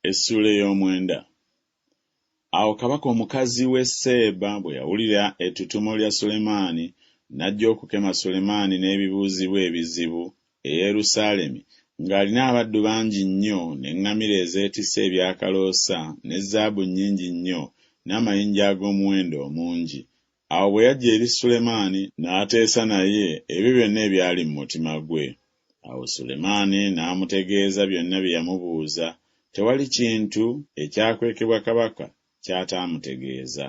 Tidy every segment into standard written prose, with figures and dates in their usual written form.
Essuula ey'omwenda. Awo kabaka omukazi w'e Seeba bwe yawulira ettutumo lya Sulemaani, n'ajja okukema Sulemaani n'ebibuuzibwa ebizibu e Yerusaalemi ng'alina abaddu bangi nnyo n'eŋŋamira ezeetisse eby'akaloosa ne zaabu nnyingi nnyo n'amayinja ag'omuwendo omungi. Awo bwe yajja eri Sulemaani, n'ateesa naye ebyo byonna ebyali mu mutima gwe. Awo Sulemaani n'amutegeeza byonna bye yamubuuza, tewali kintu ekyakwekebwa kabaka ky'ataamutegeeza.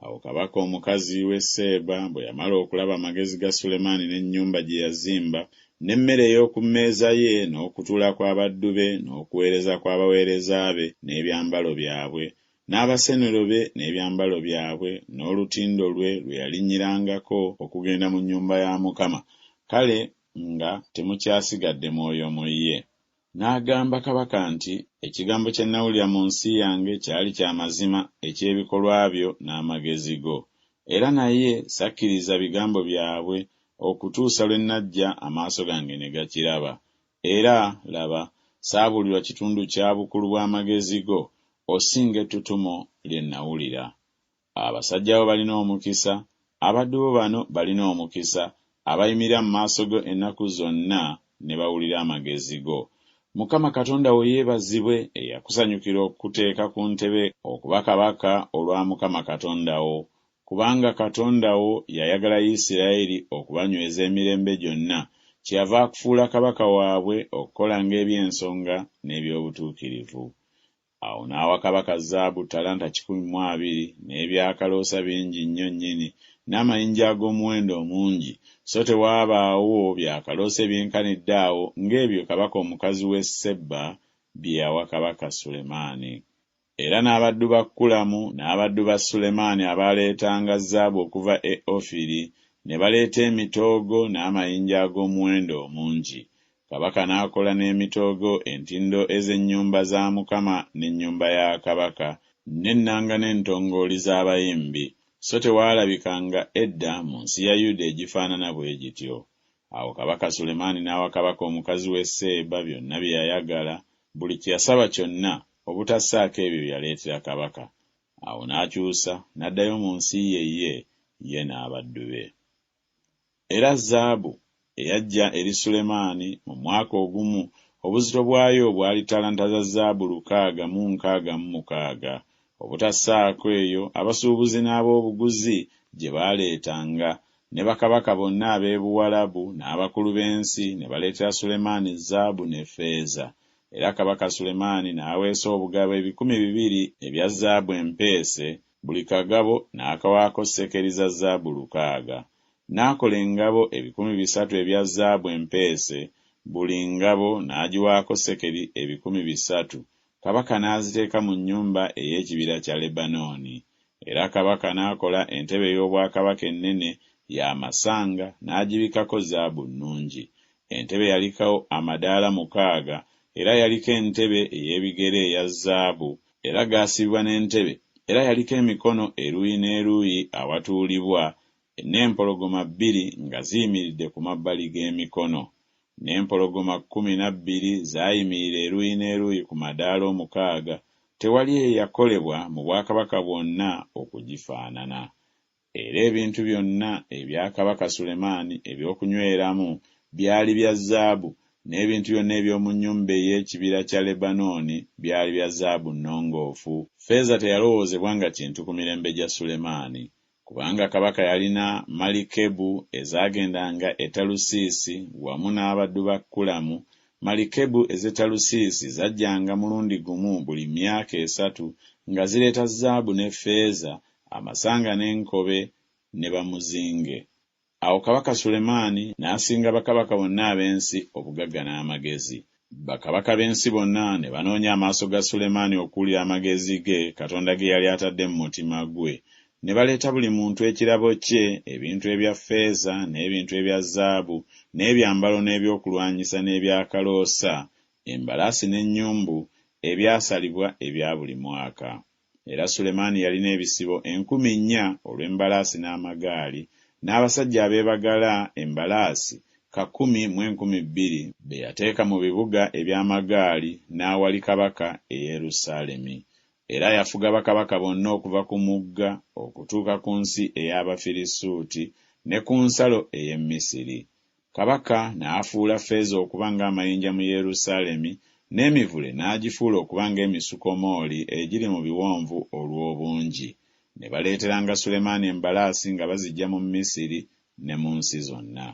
Awo kabaka omukazi w'e Seeba bwe yamala okulaba amagezi ga Sulemaani n'ennyumba gye yazimba, n'emmere ey'oku mmeeza ye, n'okutuula kw'abaddu be, n'okuweereza kw'abaweereza be, n'ebyambalo byabwe, n'abasenero be n'ebyambalo byabwe, n'olutindo lwe lwe yalinnyirangako okugenda mu nnyumba ya Mukama, kale nga temukyasigadde mwoyo mu ye. N'agamba kabaka nti Ekigambo kye nnawulira mu nsi yange kyali kya mazima eky'ebikolwa byo n'amagezi go. Era naye sakkiriza bigambo byabwe okutuusa lwe nnajja amaaso gange ne gakiraba. Era, laba, saabuulirwa kitundu kya bukulu bw'amagezi go, osinga ettutumo lye nnawulira. Abasajja bo balina omukisa, abaddu bo bano balina omukisa, abayimirira mu maaso go ennaku zonna ne bawulira amagezi go. Mukama Katonda wo yeebazibwe eyakusanyukira okukuteeka ku ntebe okuba kabaka olwa Mukama Katonda wo, kubanga Katonda wo yayagala Isiraeri okubanyweza emirembe gyonna, kyeyava akufuula kabaka waabwe okukolanga eby'ensonga n'eby'obutuukirivu. Awo n'awa kabaka zaabu ttalanta 120, n'eby'akaloosa bingi nnyo nnyini, n'amayinja ag'omuwendo omungi, so tewaabaawo byakaloosa ebyenkanidde awo ng'ebyo kabaka omukazi w'e Seba bye yawa kabaka Sulemaani. Era n'abaddu ba Kulamu n'abaddu ba Sulemaani abaaleetanga zaabu okuva e Ofiri, ne baleeta emitoogo n'amayinja ag'omuwendo omungi. Kabaka n'akola n'emitoogo entindo ez'ennyumba za Mukama n'ennyumba ya kabaka, n'ennanga n'entongooli z'abayimbi, so tewaalabikanga edda mu nsi ya Yuda egifaanana bwe gityo. Awo kabaka Sulemaani n'awa kabaka omukazi w'e Seeba byonna bye yayagala, buli kye yasaba kyonna, obutassaako ebyo bye yaleetera kabaka. Awo n'akyusa n'addayo mu nsi ye ye, ye n'abaddu be. Era zaabu eyajja eri Sulemaani mu mwaka ogumu obuzito bwayo bwali ttalanta za zaabu 666, obutassaako eyo abasuubuzi n'ab'obuguzi gye baaleetanga, ne bakabaka bonna ab'e Buwalabu n'abakulu b'ensi ne baleetera Sulemaani zaabu ne ffeeza. Era kabaka Sulemaani n'aweesa obugabo 200 ebya zaabu empeese, buli kagabo n'akawaako sekeri za zaabu 600. N'akola engabo 300 ebya zaabu empeese, buli ngabo n'agiwaako sekeri 300, kabaka n'aziteeka mu nnyumba ey'ekibira kya Lebanooni. Era kabaka n'akola entebe ey'obwakabaka ennene ya masanga n'agibikkako zaabu nnungi. Entebe yaliko amadaala mukaaga, era yaliko entebe ey'ebigere eya zaabu, era gaasibibwa n'entebe, era yaliko emikono eruuyi n'eruuyi awatuulibwa, n'empologoma bbiri nga ziyimiridde ku mabbali g'emikono. N'empologoma 12 zaayimirira eruuyi n'eruuyi ku madaala omukaaga, tewali eyakolebwa mu bwakabaka bwonna okugifaanana. Era ebintu byonna ebya kabaka Sulemaani eby'okunyweramu byali bya zaabu, n'ebintu byonna eby'omu nnyumba ey'ekibira kya Lebanooni byali bya zaabu nnongoofu, ffeeza teyalowoozebwa nga kintu ku mirembe gya Sulemaani. Kubanga kabaka yalina malikebu ezaagendanga e Talusiisi wamu n'abaddu ba Kulamu, malikebu ez'e Talusiisi zajjanga mulundi gumu buli myaka esatu nga zireeta zaabu ne ffeeza, amasanga n'enkobe ne bamuzinge. Awo kabaka Sulemaani n'asinga bakabaka bonna ab'ensi obugagga n'amagezi. Bakabaka b'ensi bonna ne banoonya amaaso ga Sulemaani okuwulira amagezi ge Katonda ge yali atadde mu mutima gwe. Ne baleeta buli muntu ekirabo kye, ebintu ebya ffeeza n'ebintu ebya zaabu, n'ebyambalo n'ebyokulwanyisa n'eby'akaloosa, embalaasi n'ennyumbu, ebyasalibwa ebya buli mwaka. Era Sulemaani yalina ebisibo 4,000 olw'embalaasi n'amagaali, n'abasajja abeebagala embalaasi kakumi mu 2000 be yateeka mu bibuga eby'amagaali n'awali kabaka e Yerusaalemi. Era yafuga bakabaka bonna okuva ku Mugga okutuuka ku nsi ey'Abafirisuuti ne ku nsalo ey'e Misiri. Kabaka n'afuula ffeeza okuba ng'amayinja mu Yerusaalemi, n'emivule n'agifuula okuba ng'emisukomooli egiri mu biwonvu olw'obungi. Ne baleeteranga Sulemaani embalaasi nga baziggya mu Misiri ne mu nsi zonna.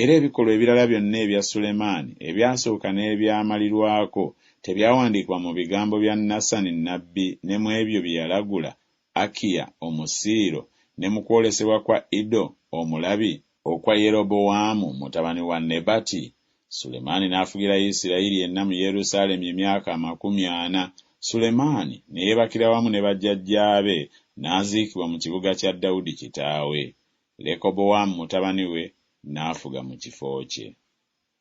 Era ebikolwa ebirala byonna ebya Sulemaani ebyasooka n'ebyamalirwako tebyawandiikibwa mu bigambo bya Nasani nnabbi ne mu ebyo bye yalagula Akiya Omusiiro ne mu kwolesebwa kwa Iddo omulabi okwa Yerobowaamu mutabani wa Nebati? Sulemaani n'afugira Isirayiri yenna mu Yerusaalemi emyaka 40, Sulemaani ne yeebakira wamu ne bajjajjaabe n'aziikibwa mu kibuga kya Dawudi kitaawe. Lekobowaamu mutabani we n'afuga mu kifo kye.